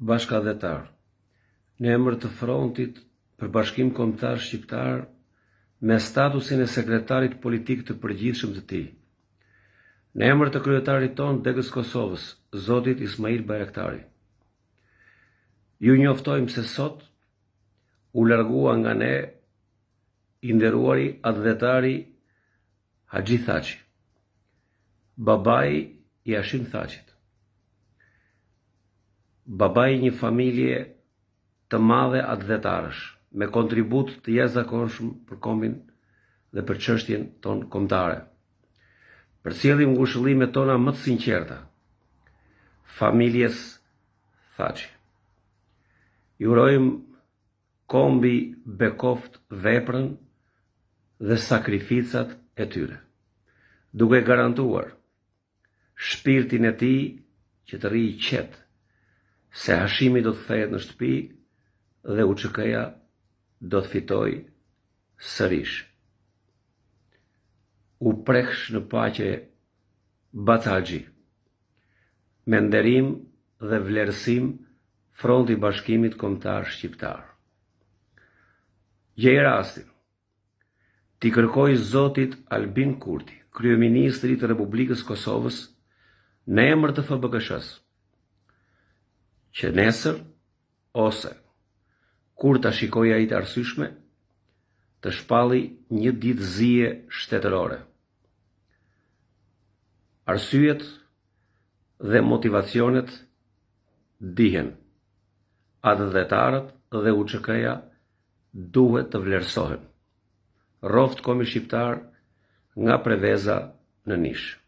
Bashkatdhetarë, në emër të Frontit për Bashkim Kombëtar Shqiptar me statusin e Sekretarit Politik të Përgjithshëm të tij, në emër të kryetarit tonë Degës Kosovës, zotit Ismail Bajraktari, ju njoftojmë se sot u largua nga ne i nderuari atdhetari Haxhi Thaçi, babai i Hashim Thaçit, babai i një familje të madhe atdhetarësh, me kontribut të jashtëzakonshëm për kombin dhe për çështjen tonë kombëtare. Përcjellim ngushëllimet tona më të sinqerta familjes Thaçi. I urojmë Kombi bekoftë veprën dhe sakrificat e tyre, duke garantuar shpirtin e tij që të rrijë i qetë se Hashimi do të kthehet në shtëpi dhe UÇK-ja do të fitojë sërish. U prehsh në paqe Baca Haxhi. Me nderim dhe vlerësim Fronti i Bashkimit Kombëtar Shqiptar. Gjej rastin t'i kërkoj zotit Albin Kurti, kryeministrit të Republikës së Kosovës, në emër të FBKSH-së, që nesër ose kur ta shikojë ai të arsyeshme, të shpalli një ditë zie shtetërore. Arsyet dhe motivacionet dihen. Atdhetarët dhe UÇK-ja duhet të vlerësohen. Rroftë kombi shqiptar nga Preveza në Nish.